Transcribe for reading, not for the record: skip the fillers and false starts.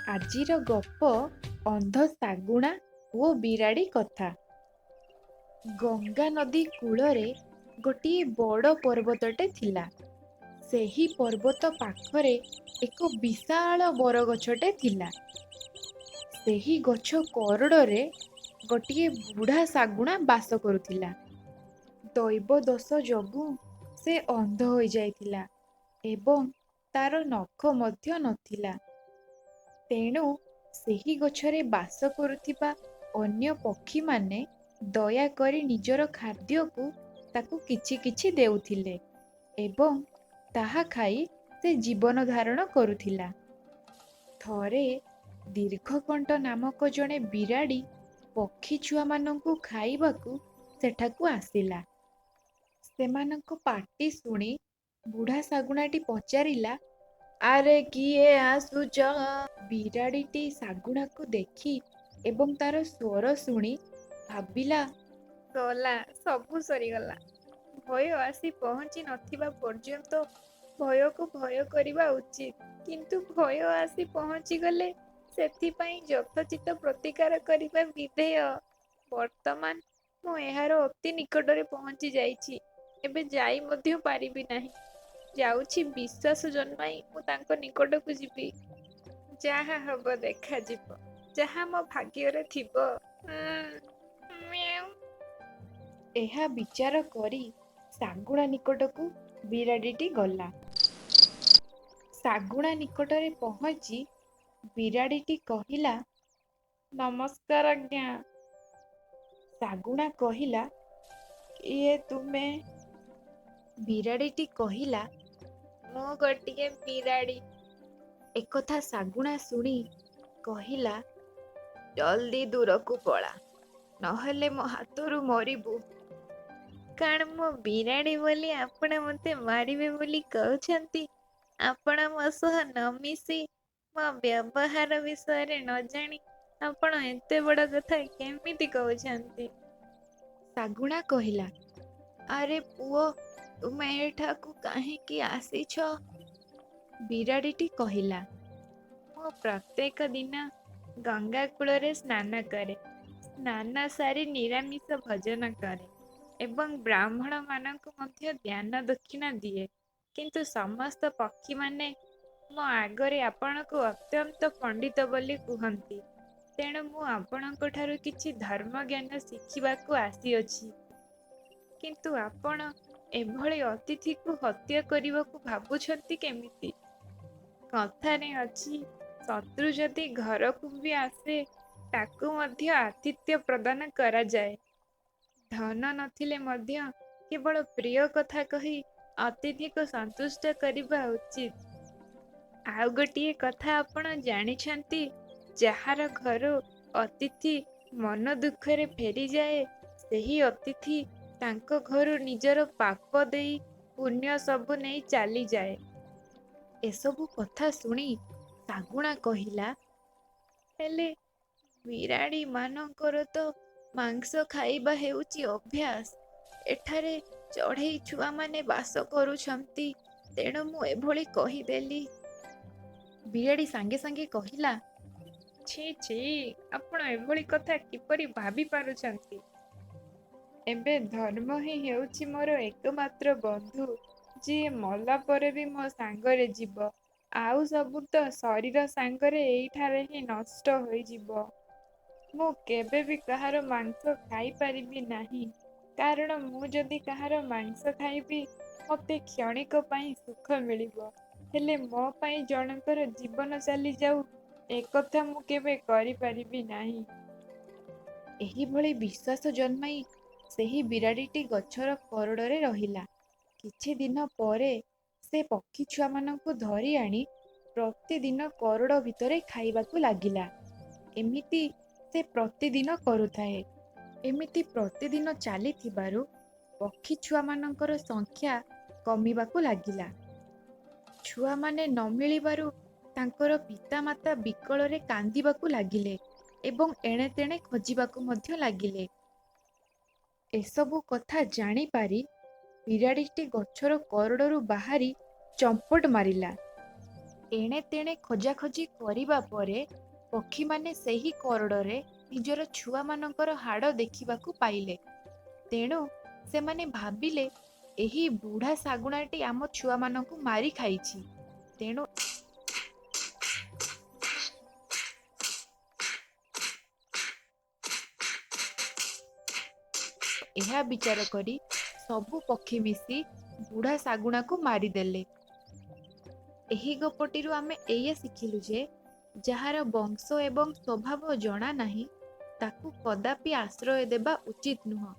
ଆଜିର ଗପ ଅନ୍ଧ ଶାଗୁଣା ଓ ବିରାଡ଼ି କଥା। ଗଙ୍ଗା ନଦୀ କୂଳରେ ଗୋଟିଏ ବଡ଼ ପର୍ବତଟେ ଥିଲା। ସେହି ପର୍ବତ ପାଖରେ ଏକ ବିଶାଳ ବରଗଛଟେ ଥିଲା। ସେହି ଗଛ କରଡ଼ରେ ଗୋଟିଏ ବୁଢ଼ା ଶାଗୁଣା ବାସ କରୁଥିଲା। ଦୈବ ଦୋଷ ଯୋଗୁଁ ସେ ଅନ୍ଧ ହୋଇଯାଇଥିଲା ଏବଂ ତାର ନଖ ମଧ୍ୟ ନଥିଲା। ତେଣୁ ସେହି ଗଛରେ ବାସ କରୁଥିବା ଅନ୍ୟ ପକ୍ଷୀମାନେ ଦୟାକରି ନିଜର ଖାଦ୍ୟକୁ ତାକୁ କିଛି କିଛି ଦେଉଥିଲେ ଏବଂ ତାହା ଖାଇ ସେ ଜୀବନ ଧାରଣ କରୁଥିଲା। ଥରେ ଦୀର୍ଘକଣ୍ଠ ନାମକ ଜଣେ ବିରାଡ଼ି ପକ୍ଷୀ ଛୁଆମାନଙ୍କୁ ଖାଇବାକୁ ସେଠାକୁ ଆସିଲା। ସେମାନଙ୍କ ପାଟି ଶୁଣି ବୁଢ଼ା ଶାଗୁଣାଟି ପଚାରିଲା, ଆରେ କିଏ ଆସୁଛ? ବିରାଡ଼ିଟି ଶାଗୁଣାକୁ ଦେଖି ଏବଂ ତାର ସ୍ୱର ଶୁଣି ଭାବିଲା, ଗଲା, ସବୁ ସରିଗଲା। ଭୟ ଆସି ପହଞ୍ଚି ନଥିବା ପର୍ଯ୍ୟନ୍ତ ଭୟକୁ ଭୟ କରିବା ଉଚିତ, କିନ୍ତୁ ଭୟ ଆସି ପହଞ୍ଚିଗଲେ ସେଥିପାଇଁ ଯଥୋଚିତ ପ୍ରତିକାର କରିବା ବିଧେୟ। ବର୍ତ୍ତମାନ ମୁଁ ଏହାର ଅତି ନିକଟରେ ପହଞ୍ଚି ଯାଇଛି। ଏବେ ଯାଇ ମଧ୍ୟ ପାରିବି ନାହିଁ। ଯାଉଛି, ବିଶ୍ୱାସ ଜନ୍ମାଇ ମୁଁ ତାଙ୍କ ନିକଟକୁ ଯିବି। ଯାହା ହବ ଦେଖାଯିବ, ଯାହା ମୋ ଭାଗ୍ୟରେ ଥିବ। ମ୍ୟାଉଁ। ଏହା ବିଚାର କରି ଶାଗୁଣା ନିକଟକୁ ବିରାଡ଼ିଟି ଗଲା। ଶାଗୁଣା ନିକଟରେ ପହଞ୍ଚି ବିରାଡ଼ିଟି କହିଲା, ନମସ୍କାର ଆଜ୍ଞା। ଶାଗୁଣା କହିଲା, କିଏ ତୁମେ? ବିରାଡ଼ିଟି କହିଲା, ମୁଁ ଗୋଟିଏ ବିରାଡ଼ି। ଏକଥା ଶାଗୁଣା ଶୁଣି କହିଲା, ଜଲଦି ଦୂରକୁ ପଳା, ନହେଲେ ମୋ ହାତରୁ ମରିବୁ। କଣ ମୁଁ ବିରାଡ଼ି ବୋଲି ଆପଣ ମୋତେ ମାରିବେ ବୋଲି କହୁଛନ୍ତି? ଆପଣ ମୋ ସହ ନ ମିଶି, ମୋ ବ୍ୟବହାର ବିଷୟରେ ନ ଜାଣି ଆପଣ ଏତେ ବଡ଼ କଥା କେମିତି କହୁଛନ୍ତି? ଶାଗୁଣା କହିଲା, ଆରେ ପୁଅ, ତୁମେ ଏଠାକୁ କାହିଁକି ଆସିଛ? ବିରାଡ଼ିଟି କହିଲା, ମୁଁ ପ୍ରତ୍ୟେକ ଦିନ ଗଙ୍ଗା କୂଳରେ ସ୍ନାନ କରେ। ସ୍ନାନ ସାରି ନିରାମିଷ ଭୋଜନ କରେ ଏବଂ ବ୍ରାହ୍ମଣମାନଙ୍କୁ ମଧ୍ୟ ଦାନ ଦକ୍ଷିଣା ଦିଏ। କିନ୍ତୁ ସମସ୍ତ ପକ୍ଷୀମାନେ ମୋ ଆଗରେ ଆପଣଙ୍କୁ ଅତ୍ୟନ୍ତ ପଣ୍ଡିତ ବୋଲି କୁହନ୍ତି। ତେଣୁ ମୁଁ ଆପଣଙ୍କଠାରୁ କିଛି ଧର୍ମଜ୍ଞାନ ଶିଖିବାକୁ ଆସିଅଛି। କିନ୍ତୁ ଆପଣ ଏଭଳି ଅତିଥିକୁ ହତ୍ୟା କରିବାକୁ ଭାବୁଛନ୍ତି କେମିତି? କଥାରେ ଅଛି, ଶତ୍ରୁ ଯଦି ଘରକୁ ବି ଆସେ, ତାକୁ ମଧ୍ୟ ଆତିଥ୍ୟ ପ୍ରଦାନ କରାଯାଏ। ଧନ ନଥିଲେ ମଧ୍ୟ କେବଳ ପ୍ରିୟ କଥା କହି ଅତିଥିକୁ ସନ୍ତୁଷ୍ଟ କରିବା ଉଚିତ। ଆଉ ଗୋଟିଏ କଥା ଆପଣ ଜାଣିଛନ୍ତି, ଯାହାର ଘରୁ ଅତିଥି ମନ ଦୁଃଖରେ ଫେରିଯାଏ, ସେହି ଅତିଥି ତାଙ୍କ ଘରୁ ନିଜର ପାପ ଦେଇ ପୁଣ୍ୟ ସବୁ ନେଇ ଚାଲିଯାଏ। ଏସବୁ କଥା ଶୁଣି ଶାଗୁଣା କହିଲା, ହେଲେ ବିରାଡ଼ିମାନଙ୍କର ତ ମାଂସ ଖାଇବା ହେଉଛି ଅଭ୍ୟାସ। ଏଠାରେ ଚଢ଼େଇ ଛୁଆମାନେ ବାସ କରୁଛନ୍ତି, ତେଣୁ ମୁଁ ଏଭଳି କହିଦେଲି। ବିରାଡ଼ି ସାଙ୍ଗେ ସାଙ୍ଗେ କହିଲା, ଛି ଛି, ଆପଣ ଏଭଳି କଥା କିପରି ଭାବି ପାରୁଛନ୍ତି? ଏବେ ଧର୍ମ ହିଁ ହେଉଛି ମୋର ଏକମାତ୍ର ବନ୍ଧୁ, ଯିଏ ମଲା ପରେ ବି ମୋ ସାଙ୍ଗରେ ଯିବ। ଆଉ ସବୁ ତ ଶରୀର ସାଙ୍ଗରେ ଏଇଠାରେ ହିଁ ନଷ୍ଟ ହୋଇଯିବ। ମୁଁ କେବେ ବି କାହାର ମାଂସ ଖାଇପାରିବି ନାହିଁ, କାରଣ ମୁଁ ଯଦି କାହାର ମାଂସ ଖାଇବି, ମୋତେ କ୍ଷଣିକ ପାଇଁ ସୁଖ ମିଳିବ, ହେଲେ ମୋ ପାଇଁ ଜଣଙ୍କର ଜୀବନ ଚାଲିଯାଉ, ଏକଥା ମୁଁ କେବେ କରିପାରିବି ନାହିଁ। ଏହିଭଳି ବିଶ୍ୱାସ ଜନ୍ମାଇ ସେହି ବିରାଡ଼ିଟି ଗଛର କରଡ଼ରେ ରହିଲା। କିଛି ଦିନ ପରେ ସେ ପକ୍ଷୀ ଛୁଆମାନଙ୍କୁ ଧରି ଆଣି ପ୍ରତିଦିନ କରଡ଼ ଭିତରେ ଖାଇବାକୁ ଲାଗିଲା। ଏମିତି ସେ ପ୍ରତିଦିନ କରୁଥାଏ। ଏମିତି ପ୍ରତିଦିନ ଚାଲିଥିବାରୁ ପକ୍ଷୀ ଛୁଆମାନଙ୍କର ସଂଖ୍ୟା କମିବାକୁ ଲାଗିଲା। ଛୁଆମାନେ ନ ମିଳିବାରୁ ତାଙ୍କର ପିତାମାତା ବିକଳରେ କାନ୍ଦିବାକୁ ଲାଗିଲେ ଏବଂ ଏଣେତେଣେ ଖୋଜିବାକୁ ମଧ୍ୟ ଲାଗିଲେ। ଏସବୁ କଥା ଜାଣିପାରି ବିରାଡ଼ିଟି ଗଛର କରଡ଼ରୁ ବାହାରି ଚମ୍ପଟ ମାରିଲା। ଏଣେ ତେଣେ ଖୋଜାଖୋଜି କରିବା ପରେ ପକ୍ଷୀମାନେ ସେହି କୋରଡ଼ରେ ନିଜର ଛୁଆମାନଙ୍କର ହାଡ଼ ଦେଖିବାକୁ ପାଇଲେ। ତେଣୁ ସେମାନେ ଭାବିଲେ, ଏହି ବୁଢ଼ା ଶାଗୁଣାଟି ଆମ ଛୁଆମାନଙ୍କୁ ମାରି ଖାଇଛି। ତେଣୁ ଏହା ବିଚାର କରି ସବୁ ପକ୍ଷୀ ମିଶି ବୁଢ଼ା ଶାଗୁଣାକୁ ମାରିଦେଲେ। ଏହି ଗପଟିରୁ ଆମେ ଏଇଆ ଶିଖିଲୁ ଯେ ଯାହାର ବଂଶ ଏବଂ ସ୍ୱଭାବ ଜଣା ନାହିଁ, ତାକୁ କଦାପି ଆଶ୍ରୟ ଦେବା ଉଚିତ ନୁହଁ।